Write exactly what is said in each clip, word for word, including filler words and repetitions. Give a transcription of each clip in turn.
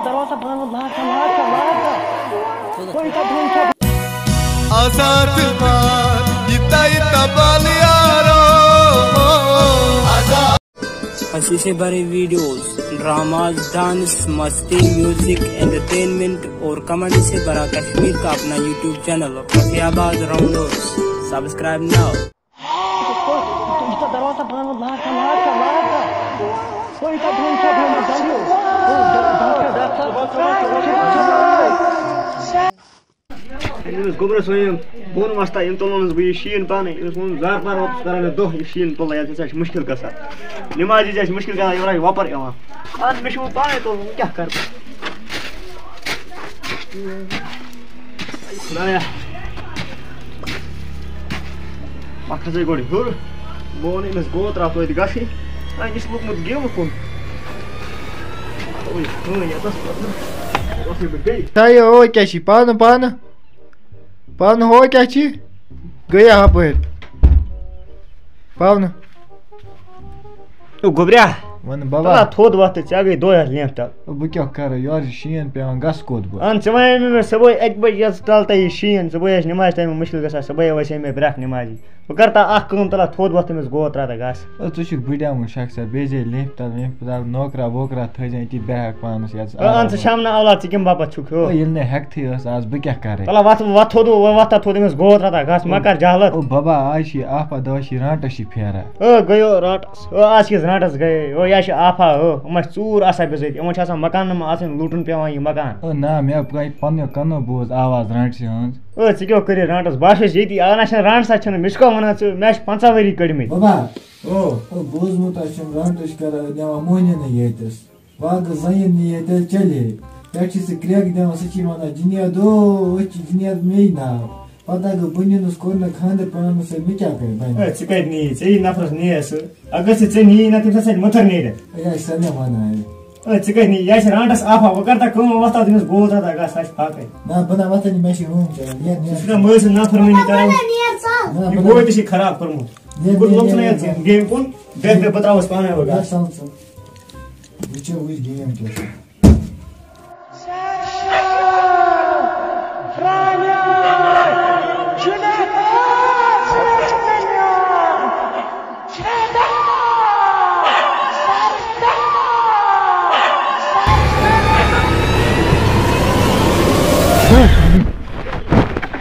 آزاد بار، یہِ تۄہہِ تبل یارو۔ آزاد۔ خوشی سے بھرے ویڈیوز، ڈراماز، ڈانس، مستی، میوزک، انٹرٹینمنٹ اور کامیڈی سے بھرا کشمیر کا اپنا YouTube channel Fayaz rounders, subscribe now. أمِس گوٚبرَس وَنیٚم، بہٕ ووٚنمَس، تہٕ یِم تُلنَس بہٕ یہِ شیٖن پانَے۔ أمِس ووٚن، زار پار اوس کران مےٚ دۄہ یہِ شیٖن تُلنَے، یَتھ ہسا چھِ مُشکِل گژھان۔ نِمازِ چھِ اَسہِ مُشکِل گژھان، یورٕ چھِ وۄپَر یِوان۔ اَدٕ مےٚ چھُ وۄنۍ پانَے تُلُن، وۄنۍ کیٛاہ کَرٕ بہٕ؟ خۄدایا، پَکھ کھسَے گۄڈٕ ہیوٚر۔ بہٕ وَنہٕ أمِس گوترا توتہِ گژھٕے۔ اَ، یہِ چھُ لوٚگمُت گیمہٕ کُن۔ اوے، اوے، یَتَس پَتہٕ۔ اوسُے بہٕ بیٚیہِ۔ تۄہہِ اوے کیٛاہ چھِ پانہٕ، پانہٕ؟ پانہٕ ہو کیٛاہ چھِ؟ گٔیے ہَپٲرۍ۔ پاونہٕ۔ او گوٚبریا۔ وَن بابا۔ تَلہ تھوٚد وۄتھ تہٕ ژےٚ گٔے دۄہ یَتھ لینٛفہِ تَل۔ او بہٕ کیٛاہ کَرٕ؟ یورٕ چھِ شیٖن پٮ۪وان، گژھٕ کوٚت بہٕ؟ اَہَن، ژےٚ وَنے مےٚ، مےٚ صُبحٲے اَکہِ بَجہِ یَتھ تَل تہٕ یہِ شیٖن، صُبحٲے ٲسۍ نٮ۪مازِ ٹایمہٕ مُشکِل گژھان، صُبحٲے وَسے مےٚ برٛکھ نٮ۪مازِ۔ وۄنۍ کَر تہٕ اَکھ کٲم، تَلہ تھوٚد وۄتھ تٔمِس گوترا تہٕ گژھ۔ او ژٕ چھُکھ بٕڈیومُت شخصا، بیٚیہِ زِ لینٛفہِ تَل وینٛفہِ تَل، نوکرا ووکرا تھٲیزِ أتی بیٚہہ ہٮ۪کھ پانَس یَتَس او اَہَن، آرام۔ ژٕ چھَم نہٕ اولاد، ژٕ کَمہِ باپَتھ چھُکھ ہیوٚر؟ او ییٚلہِ نہٕ ہٮ۪کتھٕے ٲس آز، بہٕ کیٛاہ کَرٕ؟ تَلہ وَتھ، وَتھ تھوٚد، وۄنۍ وَتھ تھوٚد أمِس گوترا تہٕ گژھ، مہ کَر جہلت۔ او بابا، آز چھِ یہِ آفا دۄہ چھِ رانٛٹَس چھِ پھیران۔ او گٔیو رانٛٹَس۔ او آز کِس رانٛٹَس گٔیے۔ او یہِ چھِ آفا، او یِم ٲسۍ ژوٗر آسان بِزٲتۍ۔ یِمَن چھِ آسان مکان نہٕ آسان لوٗٹُن پٮ۪وان یہِ مکان۔ او نہ، مےٚ پَنٕنیو کَنو بوٗز آواز رانٛٹسہِ ہٕنٛز۔ او ژٕ کیٛاہ کٔرِتھ رانٛٹَس؟ بہٕ ہا چھُس ییٚتی۔ اَہَن، اَسہِ چھِنہٕ رانٛٹَس، اَسہِ چھِنہٕ مِس کال وَنان ژٕ، مےٚ چھِ پنٛژاہ ؤری کٔڑمٕتۍ۔ بابا۔ او۔ او بوٗزمُت اَسہِ چھِنہٕ رانٛٹَس چھِ کَران نِوان مۄہنِوٮ۪ن ییٚتٮ۪س۔ باقٕے زَنٮ۪ن نِیے تیٚلہِ چلے۔ پٮ۪ٹھٕ چھِ سُہ کرٛٮ۪کھ دِوان، سُہ چھِ وَنان، "جِنیدو، أسۍ چھِ جِنید مے ناو۔" پَتہٕ اگر بہٕ نِنَس کوٚر نہٕ خانٛدر پانَس سۭتۍ، مےٚ کیٛاہ کَرِ بَنہِ؟ ہے، ژٕ کَتہِ نِیے؟ ژےٚ یی نفرَس نِیے سُہ۔ اگر ژٕ ژےٚ نِیی نہ، تٔمۍ سۭتۍ مٔتھٕر نیرِ۔ ہے، یہِ آسہِ سَنیا وَنان، ہے۔ ہے، ژٕ کَتہِ نِیی؟ یہِ آسہِ رانٛٹَس آفا، وۄنۍ کَر تہٕ کٲم، وۄتھ تَتھ أمِس گوٚو تَتھ، اَگَر سُہ آسہِ پھاکَے۔ نہ، بہٕ نہ وۄتھَے نہٕ، مےٚ چھِ روٗم چَلان۔ نیر، نیر۔ ژٕ چھُکھ نہ مٲلۍ سٕنٛز نافرمٲنی کَران۔ نہ، یہِ بہٕ بوے نہ تہِ چھِ خراب کوٚرمُت۔ نیر، یہِ گوٚو نیر، لوٚگ ژٕ نہ نیر، یَتھ نیر۔ گیمہِ کُن، بیٚہہ، بیٚہہ، بہٕ ترٛاوَس پانَے وۄنۍ گَرٕ۔ نیر، سَل ژٕ۔ وٕچھو، وٕچھ گیم کیٛاہ چھِ۔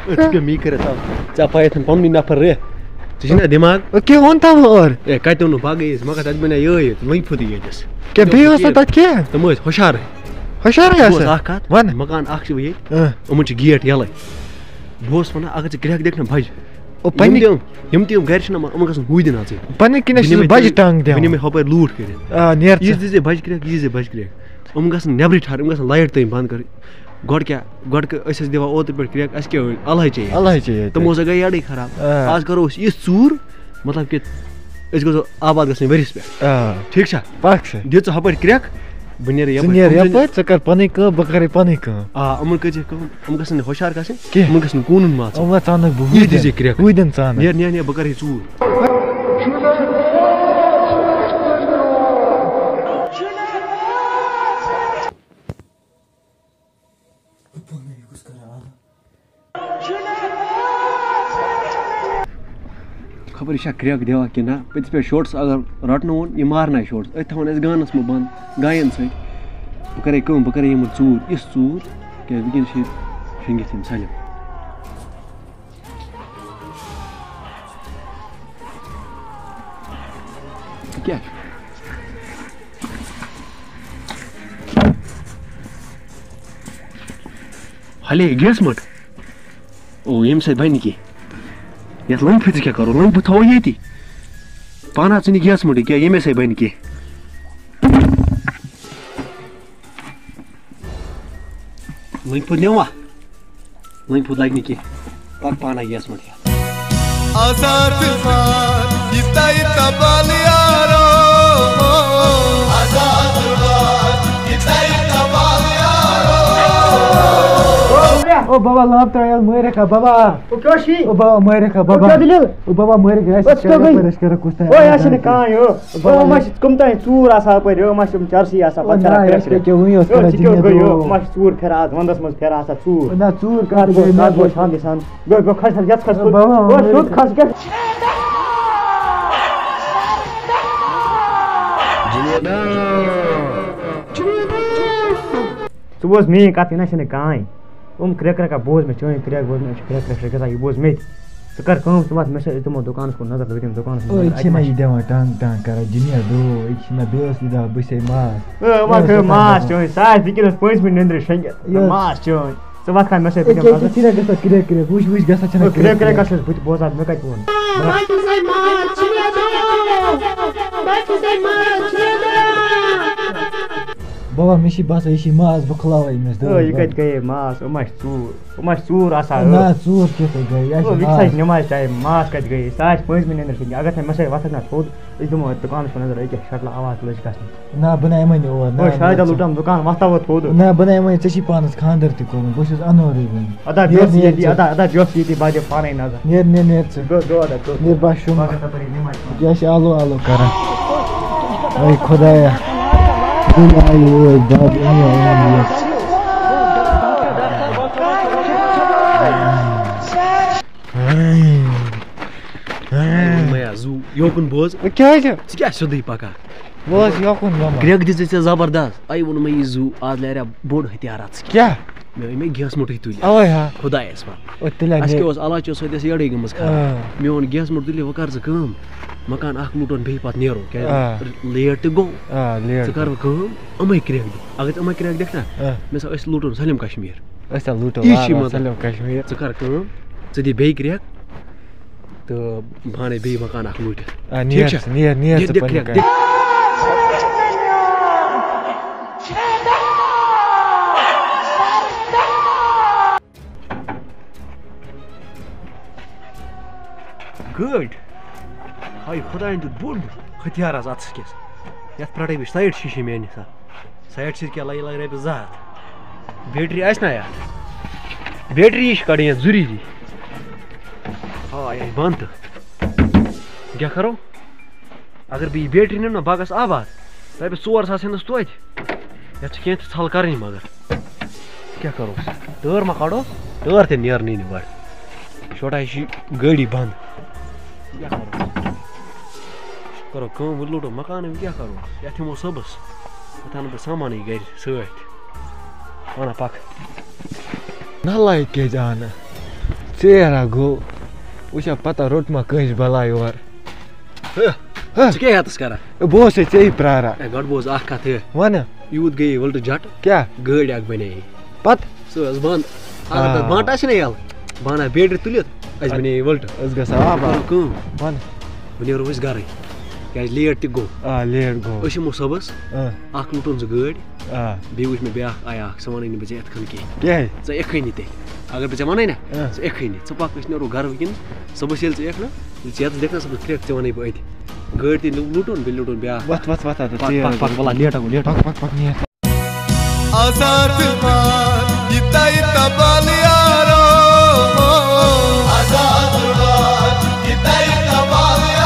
أسۍ چھِ مےٚ می کٔرِتھ آو۔ ژےٚ پَے یَتھ پَنُنُے نفر رے۔ ژےٚ چھُے نا دٮ۪ماغ؟ او، کیٛاہ ووٚن تَمہِ اورٕ؟ اے، کَتہِ ووٚنُکھ؟ باغے ٲسۍ، مگر تَتہِ بَنیٛا یِہوٚے یوت، لٔنٛگۍ پھوٚتُے ییٚتٮ۪س۔ کیٛاہ بیٚیہِ اوس نہٕ تَتہِ کینٛہہ؟ تِم ٲسۍ ہُشارٕے۔ ہُشارٕے بوز ٲسۍ؟ اَکھ کَتھ، وَن۔ مکان اَکھ چھِ وۄنۍ ییٚتہِ، اۭں۔ یِمَن چھِ گیٹ یَلَے۔ بہٕ اوسُس وَنان، اگر ژٕ کرٛٮ۪کھ دِکھ نہ بَجہِ۔ او، یِم پنٛنہِ تہِ یِم، یِم تہِ یِم گَرِ چھِنہ، یِمَن گژھن ہُہ دِنۍ اَژٕنۍ۔ پنٛنہِ کِنۍ بہٕ نِمَے ٲسۍ بَجہِ تہِ، ٹانٛگ بہٕ دِوان۔ نِمَے ہُپٲرۍ لوٗٹھ کٔرِتھ۔ آ، نیر یہِ ژٕ۔ دِژے بَجہِ کرٛٮ۪کھ، یہِ دِژے بَجہِ کرٛٮ۪کھ۔ یِم گژھن نٮ۪برٕے ٹھہر، یِم گژھن لایِٹ تام بنٛد کَرٕنۍ۔ گۄڈٕ کیٛاہ، گۄڈٕ کہِ أسۍ ٲسۍ دِوان اوترٕ پٮ۪ٹھ کرٛٮ۪کھ، اَسہِ کیٛاہ ٲسۍ؟ اَلہٕ ہَچے یٲتۍ۔ اَلہٕ ہَچے یٲتۍ۔ تِمو سۭتۍ گٔے یَڈٕے خراب۔ آ۔ آز کَرو أسۍ یِژھ ژوٗر، مطلب کہِ أسۍ گژھو آباد گژھٕنۍ ؤرِیَس پٮ۪ٹھ۔ آ۔ ٹھیٖک چھا؟ پَکھ ژٕ۔ دِ ژٕ ہُپٲرۍ کرٛٮ۪کھ، بہٕ نیرٕ ژٕ یَپٲرۍ۔ نیر یِم زَن یَپٲرۍ، ژٕ کَر پَنٕنۍ کٲم، بہٕ کَرٕ پَنٕنۍ کٲم۔ آ، یِمَن کٔرۍ زِ کٲم، یِم گژھن نہٕ ہُشار گژھٕنۍ، کینٛہہ۔ یِمَن گژھن نہٕ کوٗنُن مَژٕ۔ یِم گژھن ژانَکھ بہٕ یہِ ہُتہِ دِژ یہِ دِنۍ۔ کرٛٮ۪کھ۔ ہُتہِ دِنۍ ژانَکھ۔ نیر، نیر، نیر، بہٕ کَرٕ یہِ ژوٗر۔ خبر یہِ چھا کرٛٮ۪کھ دِوان کِنہٕ نہ۔ پٔتِس پٮ۪ٹھ شوٹس اگر رٹنہٕ ووٚن، یہِ مارناے شوٹس۔ أتھۍ تھاوان أسۍ گانس منٛز بنٛد، گاین سۭتۍ۔ بہٕ کرے کٲم، بہٕ کرے یِمن ژوٗر، یِژھ ژوٗر، کیٛازِ وٕنکیٚنس چھِ ییٚتہِ شۄنٛگِتھ یِم سٲلِم۔ یہِ کیٛاہ چھُ؟ ہلے گیس مٔٹ۔ او، ییٚمہِ سۭتۍ بنہِ کینٛہہ۔ یَتھ لٔنٛگۍ پھِرِ کیٛاہ کَرو؟ لٔنٛگۍ پھِرِ تھاوو ییٚتی۔ پانہٕ اَژٕ نہٕ گیس مٔٹٕے کینٛہہ، ییٚمے سۭتۍ بنہِ کینٛہہ۔ لٔنٛگۍ پھوٚت نِوا؟ لٔنٛگۍ پھوٚت لَگہِ نہٕ کینٛہہ۔ پَکھ پانَے گیس مٔٹ ہٮ۪تھ۔ آزاد بار، یہِ تۄہہِ تبل یارو۔ آزاد بار، یہِ تۄہہِ تبل یارو۔ او بابا، لب ترٛاو یَلہٕ، مٲرِکھ ہا بابا۔ او کیٛاہ چھُے؟ او بابا، مٲرِکھ ہا او بابا۔ کیٛاہ دٔلیٖل؟ او بابا، مٲرِکھ ہا، او ژٕ کیٛاہ گٔے؟ أسۍ کَرو کُس تام او یہِ آسہِ نہٕ کانٛہہ یہِ۔ او بابا، او ما چھِ کٕم تام ژوٗر آسان اَپٲرۍ، او ما چھِ تِم چرسی آسان، او پَتہٕ نہ، کَران یہِ کرٛٮ۪کھ ٲسۍ کرٛٮ۪کھ۔ کیٛاہ وٕنی اوس او کَران ژٕ کیٛاہ جِنیت گوٚو یہِ؟ او۔ ما چھِ ژوٗر پھِران آز، وَنٛدَس منٛز پھِران آسان ژوٗر۔ او نہ، ژوٗر کَتھ کَتھ گوٚو، گٔے، کَتھ مےٚ گوٚو، دوٚپ؟ کَتھ گوٚو، شام گژھان۔ گوٚو، گوٚو، کھَس، کھَس، یَتھ کھَس، کھَس۔ ژٕ بوز میٛٲنۍ کَتھ، یہِ نہ چھَنہٕ کانٛہہ۔ یِم کرٛٮ۪کھ کرٛٮ۪کھ بوز مےٚ، چٲنۍ کرٛٮ۪کھ بوز مےٚ، أسۍ چھِ کرٛٮ۪کھ کرٛٮ۪کھ کرٛٮ۪کھ گژھان، یہِ بوز مےٚ تہِ۔ ژٕ کر کٲم، ژٕ وَتھ مےٚ سۭتۍ، أسۍ دِمو دُکانَس کُن نظر، ژٕ وٕچھ أمِس دُکانَس کُن أے، نظر، یہِ اَتہِ چھِنہ ما یہِ چھِ۔ دِوان ٹنٛگ ٹنٛگ کران، جِنیا دو، یہِ چھِنہ بیٚیہِ ٲس یہِ دَپان، بہٕ چھَسے ماس۔ اے، وَتھ مےٚ ہے، اوس ماس آسان چٲنۍ، سُہ آسہِ وٕنکیٚنَس پٲنٛژمہِ نِنٛدرِ شۄنٛگِتھ۔ یہِ ٲس ماس چٲنۍ۔ ژٕ وَتھ کھا مےٚ سۭتۍ، بہٕ أکیٛاہ دِمہٕ أکیٛاہ نظر۔ چھِنہ گژھان کرٛٮ۪کھ کرٛٮ۪کھ، وٕچھ، وٕچھ، گژھان چھِنہ اے، کرٛٮ۪کھ کرٛٮ۪کھ کرٛٮ۪کھ۔ کَس چھَس بہٕ تہِ بوزان، مےٚ کَتہِ ووٚن؟ بابا، مےٚ چھِ باسان، یہِ چھِ ماز، بہٕ کھُلاوَے أمِس اے، دٲرِتھ یہِ کَتہِ گٔیے ماس؟ یِم ما چھِ ژوٗر، یِم ما چھِ ژوٗر آسان، نہ، اے۔ ژوٗر کیُتھ ہے گٔے، یہِ اے، چھِ وٕچھ سا، ماز۔ نٮ۪مازِ ٹایم ماز کَتہِ گٔیے؟ سُہ آسہِ پٲنٛژمہِ نِنٛدٕر سۭتۍ۔ اگر تۄہہِ مےٚ سۭتۍ وۄتھَکھ نہ تھوٚد، أسۍ دِمو اَتھ دُکانَس کُن نظر، أکیٛاہ شَٹلہٕ آواز تُلٕج گژھنٕچ۔ نہ، بہٕ نہ یِمَے نہٕ اور، نہ، او، نہ، شاہدہ ژٕ لوٗٹَم دُکان وۄتھاو وۄتھ تھوٚد۔ نہ، بہٕ نہ یِمَے، ژےٚ چھی پانَس خانٛدَر تہِ کوٚرمُت، بہٕ چھُس اَنورٕے وٕنہِ۔ اَدا نیر، بیٚہہ نیر ژٕ ییٚتی، ژٕ۔ اَدا، اَدا بیٚہہ ژٕ ییٚتی، بہٕ دِمہٕ پانَے نظر۔ نیر، نیر، نیر ژٕ۔ گوٚو، گوٚو، اَدا گوٚو۔ نیر بَس شۄنٛگ۔ پَکھ تَپٲری نِمَے۔ یہِ چھِ آلو آلو کران۔ اے خۄدایا۔ دِل آیہِ اوس دَب، أمۍ آو أمۍ یہِ۔ ووٚنمَے ہا، زُو یوکُن بوز۔ کیٛازِ؟ ژٕ کیٛاہ سیوٚدُے پَکان؟ بہٕ اوسُس یوکُن گوٚمُت۔ گرٛٮ۪کھ دِژٕے ژےٚ زبردست۔ اَے ووٚنمَے یہِ زُو، آز لارِ بوٚڑ ہتھیار اَتھ سۭتۍ۔ کیٛاہ؟ مےٚ أنۍ مےٚ گیسہٕ مُٹھٕے تُلِتھ۔ اَوَے ہا۔ خۄدایَس وَن۔ او تیٚلہِ ہا اَسہِ مےٚ کیٛاہ اوس علاقہٕ سۭتۍ اَسہِ یٔڈٕے گٔمٕژ خراب۔ آ۔ مےٚ ووٚن گیسہٕ مُٹھ تُلِتھ، وۄنۍ کر ژٕ کٲم، مکان اَکھ لوٗٹُن بیٚیہِ پَتہٕ نیرو، کیٛازِ آ۔ لیٹ تہِ گوٚو۔ آ، لیٹ ژٕ کر گوٚو۔ وۄنۍ کٲم، یِمَے کرٛٮ۪کھ دِ۔ اگر ژٕ یِمَے کرٛٮ۪کھ دِکھ نا، آ۔ مےٚ سا أسۍ لوٗٹُن سٲلِم کشمیٖر۔ أسۍ ہا لوٗٹو یہِ چھِ وارٕ وارٕ مطلب۔ سٲلِم کشمیٖر۔ ژٕ کر کٲم، ژٕ دِ بیٚیہِ کرٛٮ۪کھ تہٕ بہٕ اَنَے بیٚیہِ مکان اَکھ لوٗٹِتھ۔ آ، ٹھیٖک نیر چھا؟ ژٕ، نیر، نیر دِ، ژٕ دِ پننہِ کرٛٮ۪کھ، کامہِ۔ دِ۔ گٲڑۍ۔ ہاے خۄدایَن دیُت بوٚڑ ہتھیار آز اَتھَس کِس۔ یَتھ پھرٛٹے مےٚ سایڈ شیٖشہِ میٛانہِ حساب۔ سایڈ شیٖشہِ کیٛاہ لَگہِ، لَگہِ رۄپیَس زٕ ہَتھ۔ بیٹری آسہِ نا یَتھ؟ بیٹری یہِ چھِ کَڑٕنۍ یَتھ ضروٗری۔ آ، یہِ آسہِ بنٛد تہٕ۔ کیٛاہ کَرو؟ اگر بہٕ یہِ بیٹری نِمہٕ نا، بہٕ گژھٕ آباد۔ رۄپیَس ژور ساس یِنَس توتہِ۔ یَتھ چھِ کینٛہہ تہِ ژھَل کَرٕنۍ مگر۔ کیٛاہ کَرو؟ ٹٲر ما کَڑو؟ ٹٲر تہِ نیرنٕے نہٕ گۄڈٕ۔ شوٹا، یہِ چھِ گٲڑی بنٛد۔ کیٛاہ کَرو؟ کَرو کٲم، وۄنۍ لوٗٹو مکانٕے، وۄنۍ کیٛاہ کَرو؟ یَتھ یِمو صُبحَس۔ یَتھ اَنہٕ بہٕ سامانٕے گَرِ سۭتۍ۔ وَنہ پَکھ۔ نالایق کیٛازِ آو نہٕ؟ ژیر ہا گوٚو۔ وٕچھ ہا پَتہ روٚٹ ما کٲنٛسہِ بَلاے یور۔ ہہ، ہہ۔ ژٕ کیٛاہ یَتَس کَران؟ بہٕ اوسَے ژےٚ یہِ پرٛاران۔ ہے، گۄڈٕ بوز اَکھ کَتھ، ہے۔ وَنہٕ۔ یوٗت گٔیے ؤلٹہٕ جَٹ۔ کیٛاہ؟ گٲڑۍ اَکھ بَنے۔ پَتہٕ؟ سُہ ٲس بنٛد۔ اگر آ۔ تَتھ بانٛٹہٕ آسہِ نا یَلہٕ، بہٕ اَنہٕ ہا بیٹری تُلِتھ، اَسہِ بَنے یہِ ؤلٹہٕ۔ أسۍ گژھو آباد۔ کَرو کٲم۔ وَن۔ وۄنۍ نیرو أسۍ گَرَے، کیٛازِ لیٹ تہِ گوٚو۔ آ، لیٹ گوٚو۔ أسۍ یِمو صُبحَس، آ۔ اَکھ لوٗٹُن زٕ گٲڑۍ، آ۔ بیٚیہِ وٕچھ مےٚ بیٛاکھ آیا اَکھ، سۄ وَنٕے نہٕ بہٕ ژےٚ یَتھ کھَن کینٛہہ۔ کیٛازِ؟ ژٕ یِکھٕے نہٕ تیٚلہِ۔ اگر بہٕ ژےٚ وَنَے نہ، آ۔ ژٕ یِکھٕے نہٕ۔ ژٕ پَکھ، أسۍ نیرو گَرٕ وٕنکٮ۪ن۔ صُبحَس ییٚلہِ ژٕ یِکھ نہ، ییٚلہِ ژٕ یَتَس دِکھ نہ صُبحَس کرٛٮ۪کھ، ژےٚ وَنَے بہٕ أتھۍ۔ گٲڑۍ تہِ لوٗ-، لوٗٹُن، بیٚیہِ لوٗٹُن بیٛاکھ۔ وَتھ، وَتھ، وَتھ، اَدٕ پَکھ، ژیر پَکھ، پَکھ، گوٚو۔ وَلہ، لیٹ ہا گوٚو، لیٹ ہا گوٚو۔ پَکھ، پَکھ، پَکھ، نیر۔ آزاد باد، یہِ تَے تبال یارو۔ آزاد باد، یہِ تَے تبال یارو۔